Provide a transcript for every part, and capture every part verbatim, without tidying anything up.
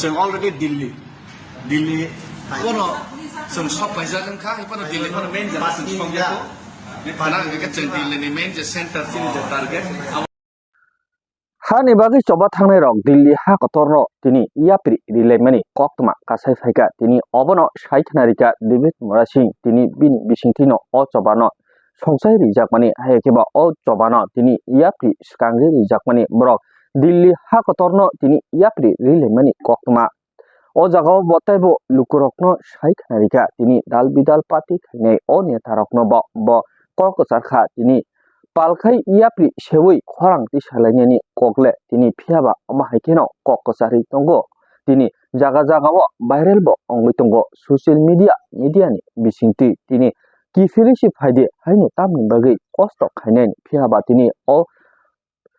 Chwng already Delhi, Delhi bono chwng sok paijak wngkha, hai phano Delhi phano main je chwng sok ya. Phano hwnkhe chwng Delhi ni main je center chini je target. Hani bagwi choba thangnai rok Delhi ha kotorno tini yapri rilaimani koktwma kasai phaikha, tini obono sai khna rikha David Murasing, tini bini bisingtwino o chobano songchai rijakmani, hai khe ba o chobano tini yapri swkangwi rijakmani borok Delhi ha kotorno tini yapri rilaimani koktwma. O jagao bo teibo lukurokno sai khna rikha, tini dal bidal party khainai o netarokno bo, bo kok kwchar kha, tini palkhai yapri seui khorang tisalainani kokle tini, phiyaba omo hai kheno kok kwcharwi tongo. Tini jaga jagao viral bo wngwi tongo social media, media ni bisingtwi tini kiphilwi se phaidi haino tamni bagwi kosto khainai, phiyaba tini o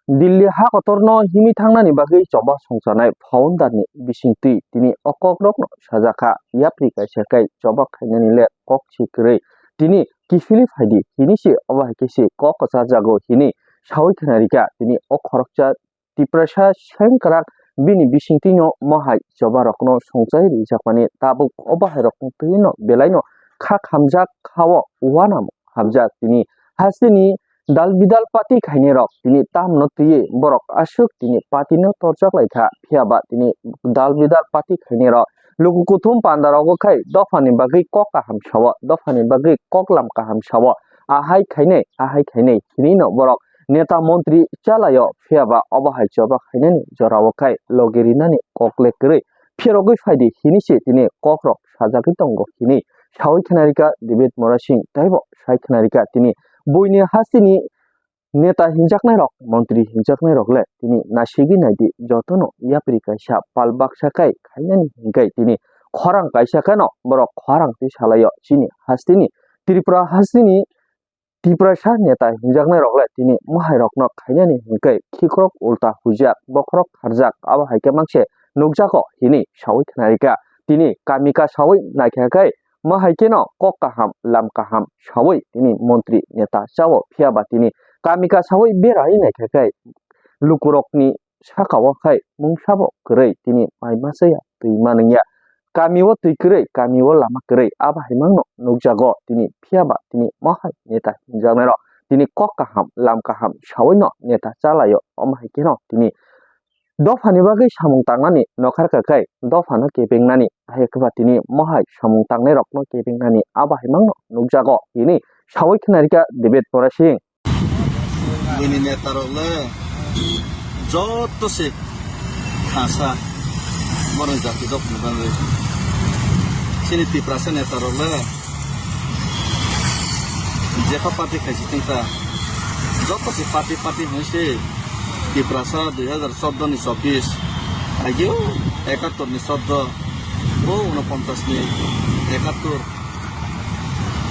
Delhi ha kotorno himwi thangnani bagwi choba songchanai founder ni bisingtwi tini o kokrokno sajakha, yapri kaisa kai choba khainani le kok si kwrwi, tini kiphilwi phaidi hini se, obo hai khe se kok kwcharjago hini saui khna rikha. Tini o khoroksa Tiprasa sengkrak bini bisingtwino mohai choba rokno songchai rijakmani, tabuk obo hai rokno twino belaino kha khamjak, khao uanamo hamjak. Tini hasteni dal bidal party khainai rok tini tamno twiwi borok aswk tini party no torchak lai kha, phiyaba tini dal bidal party khainai rok luku kuthum panda rogo khai dophani bagwi kok kaham sao, dophani bagwi koklam kaham sao, ahai khainai, ahai khainai hinwi no borok neta montri chalaio, phiyaba obo hai choba khainani jorao khai logi rinani kokle kwrwi pherogwi phaidi hini se tini kokrok sajagwi tongo hini saui khna rikha David Murasing, teibo sai khna rikha tini buini hasteni neta hinjaknai rok, montri hinjaknai rok le tini nasigwi naidi, jotono yapri kaisa pal baksa kai khainani hinkai tini khorang kaisa kheno borok khorang twi salaio chini hasteni Tripura hasteni Tiprasa neta hinjaknai rok le tini mohai rokno khainani hinkai khikrok ulta huijak, bokhorok kharjak, abo hai khe mangse nukjago hini saui khna rikha. Tini kami ka saui naikha khe, mo hai kheno kok kaham, lam kaham saui tini montri neta chao, phiyaba tini kami ka saui berai naikha khe lukurokni sakao khai mungsabo kwrwi tini mai masa ya, twi manwng ya. Kami o twi kwrwi, kami o lama kwrwi, abo hai mangno nukjago tini, phiyaba tini mohai neta hinjaknai rok tini kok kaham, lam kaham saui no neta chalaio, omo hai kheno tini dophani bagwi samung tangnani nokharkha khai dophano kebengnani, hai khe ba tini mohai samung tangnai rokno kebengnani, abo hai mangno nukjago hini saui khna rikha David Murasing. Bini neta rok le joto se khasa borok jati jok ni bagwi. Chini Tiprasa neta rok le jepha party khaisi tongkha, joto se party party hwnwi se Tiprasa dui hazar chordo ni chobbish, agio ekattor ni chordo, o unoponchas ni ekattor,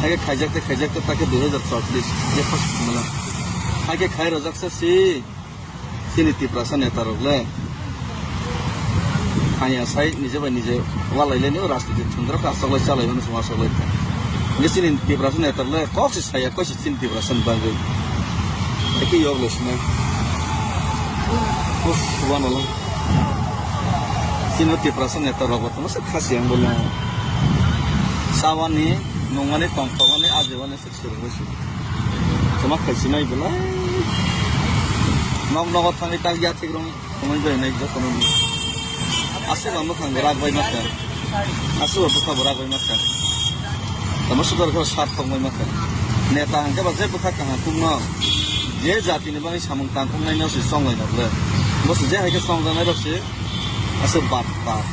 haikhe khaijak tei khaijak tei takhe dui hazar chobbish je first mala. Haikhe khai rojak se si chini Tiprasa neta rok le. Hanya sai nije bai nije walai le no rajniti thundra ka asok lai chalai mano suma asok lai. Nge chini Tiprasa neta rok le kok se saya koi se chini Tiprasa ni bagwi. Eki yok le sina. Us, wano lo. Chini Tiprasa neta rok bo tamo se khasi ang bole. Sawani, nungmani, tongthokmani, ajewani se surungwi se. Tamo khaisi nai belai. Nok nogo thangwi tak ya thik rong thangwi bai nai jotono. Aswk ang bwkhang bo rak bai makha. Aswk bo bwkha bo rak bai makha. Tamo sudar khe sat thok bai makha. Neta hangke ba je bwkha kaham kukno. Je jati ni bagwi samung tangkuknai no se chonglai no ble. Bo se je hai khe chongjaknai rok se. Aswk bad, bad.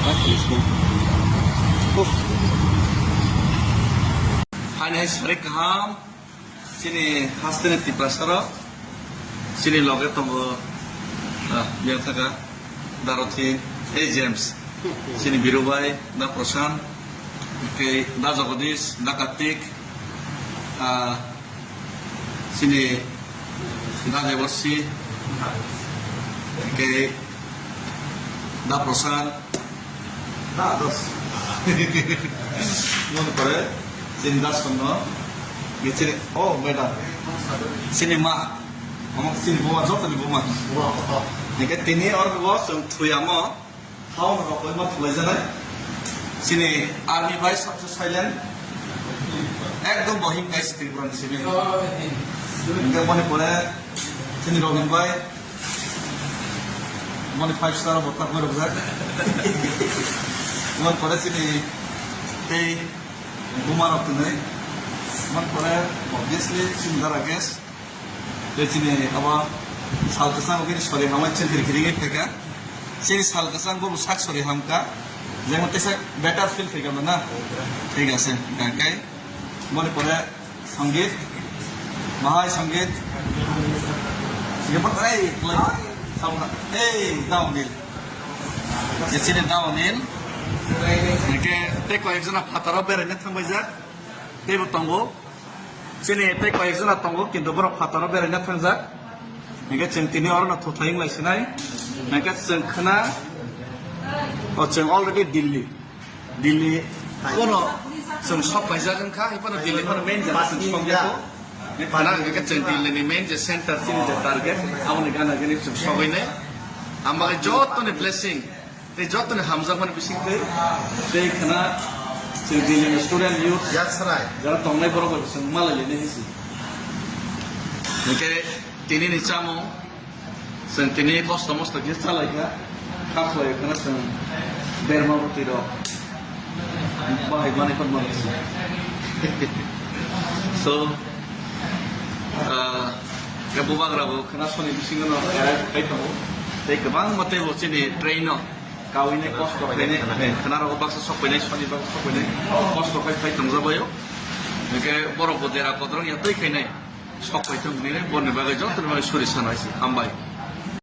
Bad khe se. Uff. Haini hai sarik kaham, chini hasteni Tiprasa rok, chini loge tongo, ah, yang thaka, Darothin, hey James, chini Biru bai, Da Prashan, kei Da Jagadish, Da Kartik, ah, chini Da Deborsi, kei Da Prasad, Da Dos. Mone pore, chini Da Sonno, kei chini, oh, madam. Chini ma, omo chini buma, joto ni buma. Hingke tini or bo chwng thuyamo, Town rok bai ma thulai janai. Chini army bai sabse silent. Ekdom bohim guys Tripura ni simi. Hingke boni pore chini Robin bai. Boni five star bo tak berok jak. Boni pore chini tei buma rok twnai. Boni pore obviously chini dara guest. Tei chini abo sal kwchang bini sori hamai chengkiri kiri wngwi phaikha. Chini sal kwchang bo sak sori hamkha. Jemon teisa better feel khaikha na. Thik ase. Hingkhe boni pore Sangeet. Bahai Sangeet. Ye bak ei play. Samna. Ei down nil. Ye chini down nil. Hingkhe tei koyek jona phataro beraina thangbaijak. Teibo tongo. Chini tei koyek jona tongo, kintu borok phataro beraina thangjak. Hingke chwng tini orono thuthai wng lai sinai. Hingke chwng khna, o chwng already Delhi. Delhi kono chwng sok paijak wngkha, hai phano Delhi phano main jora chwng sok ya. Phana hingke chwng Delhi ni main je center chini je target, aboni gana gini chwng sogwi nai. Ang bagwi joto ni blessing. Tei joto ni hamjakmani bising tei, tei khna chwng Delhi ni student youth Yaksarai. Jara tongnai borok bai chwng malai lini hinsi. Hingke tini ni chamung, chwng tini kosto mosto khe chalai kha, kha khlai khna chwng berma bwtwi rok bahai mani kon mani si. So, ah, khe bubagra bo khna soni bisingo no erai khai tongo. Tei kwbangma tei bo chini train no Kawinai kosto khainai, khwnarogo baksa sok painai, soni baksa sok painai, kosto khai khai tongjabaio. Hingke borok bo dera kodrong ya twi khainai, sok pai tong hinwi borni bagwi jotoni bagwi suri sanai si, hambai.